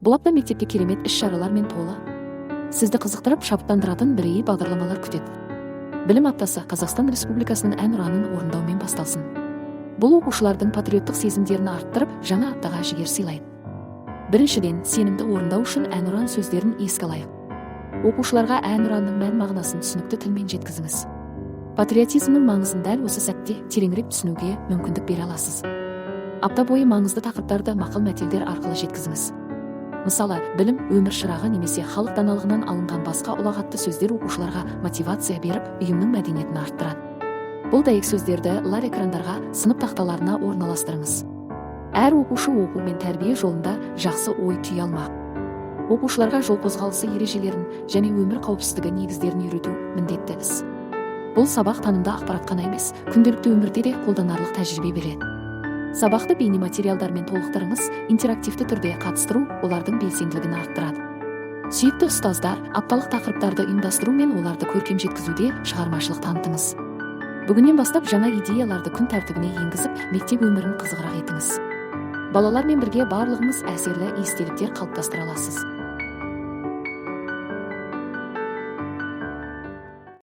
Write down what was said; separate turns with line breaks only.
Бұл апта мектепте керемет іс-шаралармен толы. Сізді қызықтырып, шабыттандыратын бірегей бағдарламалар күтеді. Білім аптасы Қазақстан Республикасының Әнұранын орындаумен басталсын. Бұл оқушылардың патриоттық сезімдерін арттырып, жаңа аптаға жігер сыйлайды. Біріншіден, сенімді орындау үшін Әнұран сөздерін еске алайық. Оқушыларға Әнұранның мән-мағынасын түсінікті тілмен жеткізіңіз. Патриотизмнің маңызын дәл осы сәтте тереңірек түсінуге мүмкіндік бере аласыз. Апта бойы маңызды тақырыптарды мақал-мәтелдер арқылы жеткізіңіз. Мысалы, «Білім – өмір шырағы» немесе халық даналығынан алынған басқа ұлағатты сөздер оқушыларға мотивация беріп, ұйымның мәдениетін арттырады. Бұл дәйек сөздерді лар экрандарға, сынып тақталарына орналастырыңыз. Әр оқушы оқу мен тәрбие жолында жақсы ой түйе алмақ. Оқушыларға жол қозғалысы ережелерін және өмір қауіпсіздігі негіздерін үйрету – міндетті іс. Бұл сабақ танымды ақпарат қана емес, күнделікті өмірде де қолданарлық тәжірибе береді. Сабақты бейнематериалдармен толықтырыңыз. Интерактивті түрде қатыстыру олардың белсенділігін арттырады. Сүйікті ұстаздар, апталық тақырыптарды ұйымдастыру мен оларды көркем жеткізуде шығармашылық танытыңыз. Бүгіннен бастап жаңа идеяларды күн тәртібіне енгізіп, мектеп өмірін қызығырақ етіңіз. Балалармен бірге барлығыңыз әсерлі естеліктер қалыптастыра аласыз.